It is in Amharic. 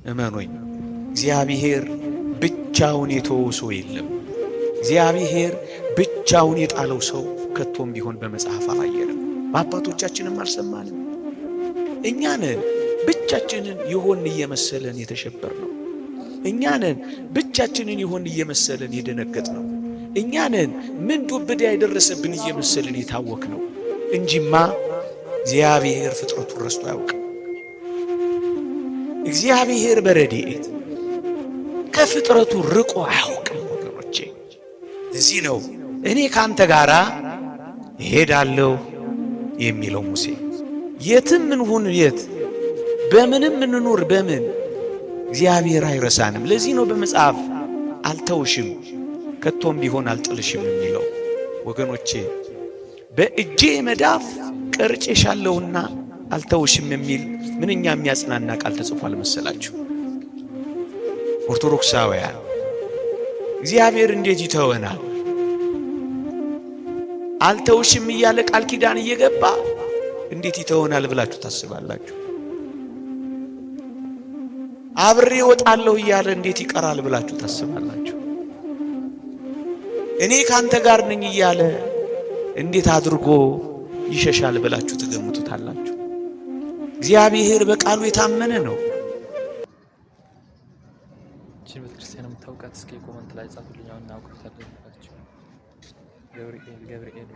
እመኑኝ፣ እግዚአብሔር ብቻውን የተወው ሰው የለም። እግዚአብሔር ብቻውን የጣለው ሰው ከቶም ቢሆን በመጽሐፍ አላየንም፣ በአባቶቻችንም አልሰማንም። እኛ ነን ብቻችንን የሆን እየመሰለን የተሸበርነው። እኛ ነን ብቻችንን የሆን እየመሰለን የደነገጥነው። እኛ ነን ምን ዱብ እዳ የደረሰብን እየመሰለን የታወክነው እንጂማ እግዚአብሔር ፍጥረቱን ረስቶ አያውቅም። እግዚአብሔር በረድኤት ከፍጥረቱ ርቆ አያውቅም ወገኖቼ። እዚህ ነው እኔ ካንተ ጋራ እሄዳለሁ የሚለው ሙሴ። የትም እንሁን የት፣ በምንም እንኑር በምን እግዚአብሔር አይረሳንም። ለዚህ ነው በመጽሐፍ አልተውሽም ከቶም ቢሆን አልጥልሽም የሚለው ወገኖቼ። በእጄ መዳፍ ቀርጬሻለሁና አልተውሽም የሚል ምንኛ የሚያጽናና ቃል ተጽፏል መሰላችሁ? ኦርቶዶክሳውያን እግዚአብሔር እንዴት ይተወናል? አልተውሽም እያለ ቃል ኪዳን እየገባ እንዴት ይተወናል ብላችሁ ታስባላችሁ? አብሬ እወጣለሁ እያለ እንዴት ይቀራል ብላችሁ ታስባላችሁ? እኔ ካንተ ጋር ነኝ እያለ እንዴት አድርጎ ይሸሻል ብላችሁ ትገምቱታላችሁ? እግዚአብሔር በቃሉ የታመነ ነው። ይህችን ቤተክርስቲያን የምታውቃት እስኪ comment ላይ ጻፉልኝ። አሁን እናውቃታለን። ገብርኤል ገብርኤል።